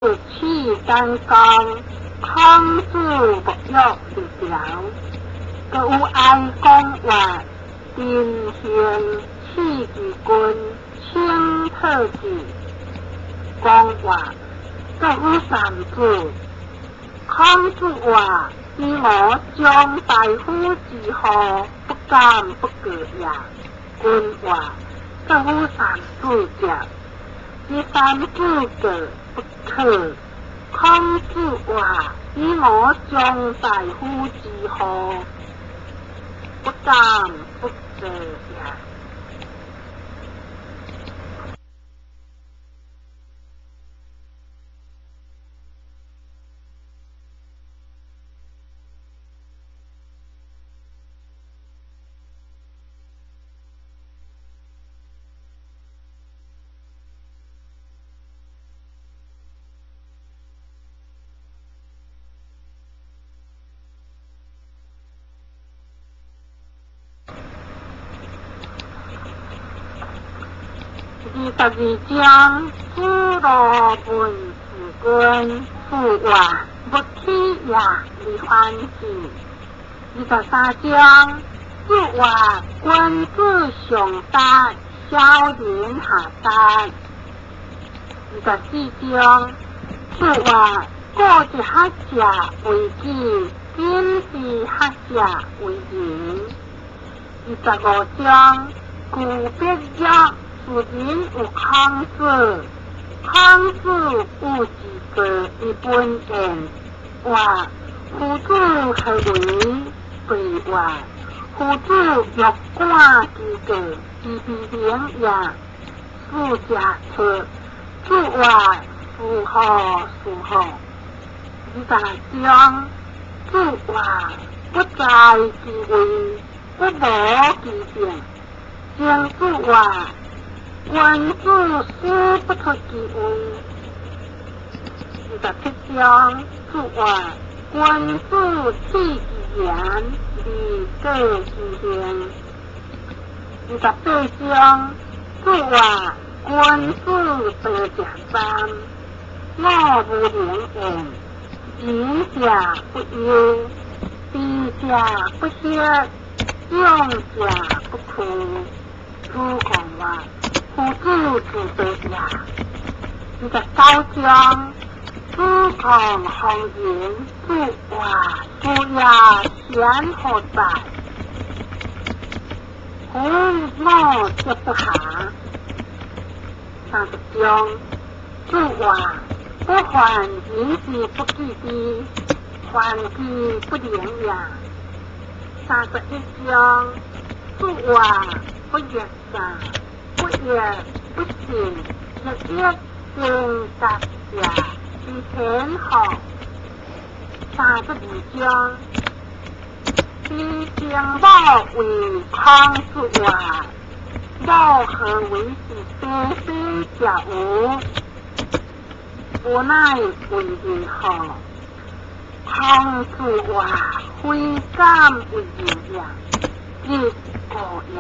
启简公，孔子沐浴六朝。阁有哀公曰：陈幸刺其君，请特志。公曰：阁有三子。孔子曰：以我将大夫之后，不敢不过也。君曰：阁有三子者，以三子过不可。孔子曰：以我将大夫之后，不敢不过也。22章，子路问事君，子曰：勿起也，而反之。23章，子曰：君子上达，小人下达。24章，子曰：古之学者为己，今之学者为人。25章，故必曰：夫人有孔子，孔子有之过以本言，曰：夫子何为？对曰：夫子欲管其过，其必能也。子者出，子曰：是何是何？26章，子曰：不在其位，不谋其政。曾子曰：君子思不出其位。27章，子曰：君子弃其言，而过其行。28章，子曰：君子道者三，我无能言，仁者不忧，智者不惑，勇者不屈。子贡曰：夫子之道也。29章，子贡弘仁，子曰：夫也贤何在？夫我则不暇。30章，子曰：不患人之不己知，患之不能也。31章，子曰：不欲善，不欲不信，日月正达者，其天下。32章，彼曾母谓孔子曰：母何为是非非者无？吾乃为人何？孔子曰：非敢为人也，亦故也。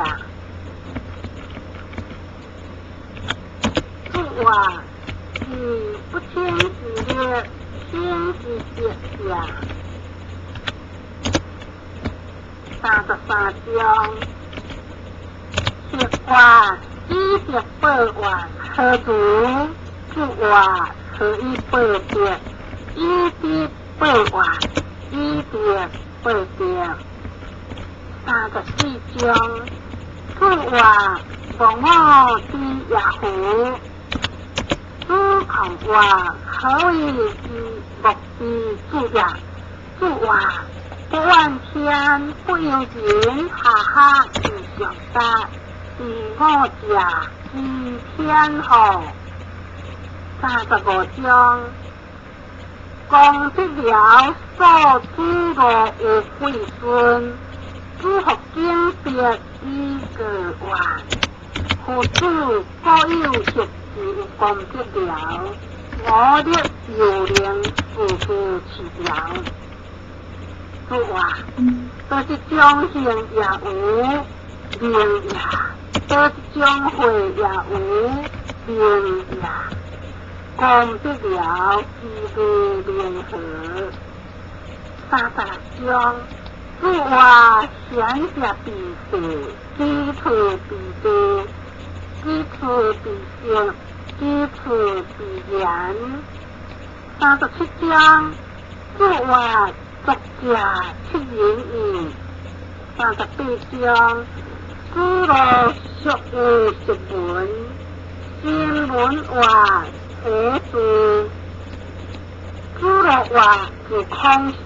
子曰：其不听其乐，听其节也。33章，学卦以德报怨，何如？子曰：何以报德？以德报怨，以德报德。34章，子曰：无我之也乎？子贡曰：何为之莫非主也？子曰：不怨天，不尤人，下下之上达，是我者之天下。35章，公得了所子路有贵孙，子服经别以过怨。夫子古有学之公得了，我力犹能自负其条。子曰：多一种行也无明也，多一种慧也无明也。故功德了之未联合。36章，主话贤者比势，基础比地，基础比色，基础比言。37章，主话作者七言语。38章，主罗俗有实文，新闻话写字，主罗话自空是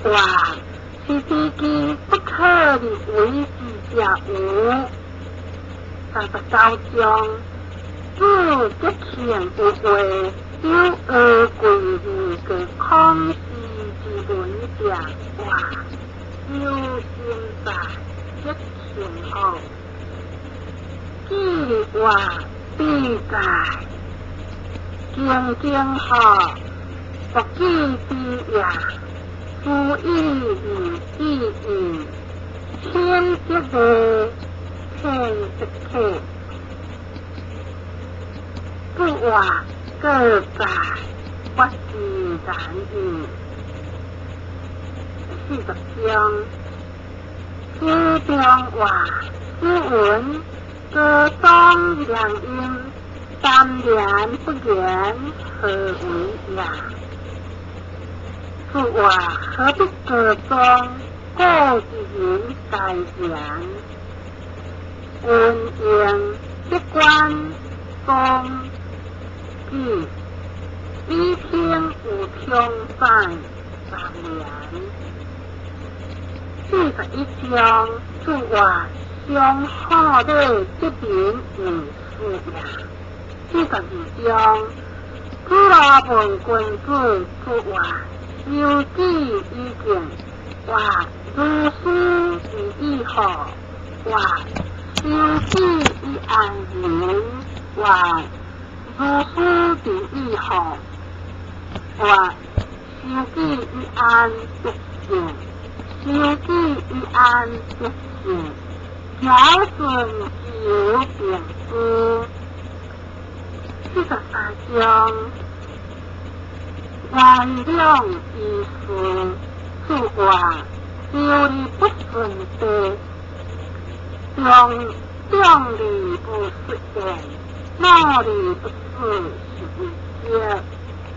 话，是知其不可为之者无。39章，主吉庆有话，有恶贵字个空是之文者话，有心在吉庆好，记话必在，经经好，不记之也，注意唔记忆，天则个天则客，不话各在，不自然语。40章，书中话诗文，歌中两音，三言不言，何为也？主话何必歌中，故一人该言。运用一关中句，以听有通在三言。41章，主话上好的这边为事也。42章，主罗问君子，主话修己以敬，话如是以义好，话修己以安人，话如是以义好，话修己以安百姓，修己以安百姓，孝顺有病之。43章，原谅意思，主话修理不顺的，中中理不实现，哪里不是是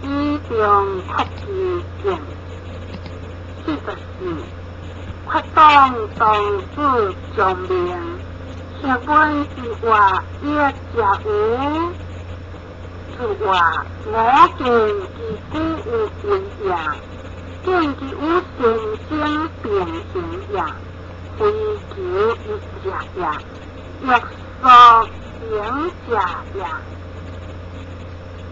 一以中扩其见。44，发当当子将命，下本之话也者无。主话我见其古有为也，见其有神经变形也，非求一者也，欲所行者也。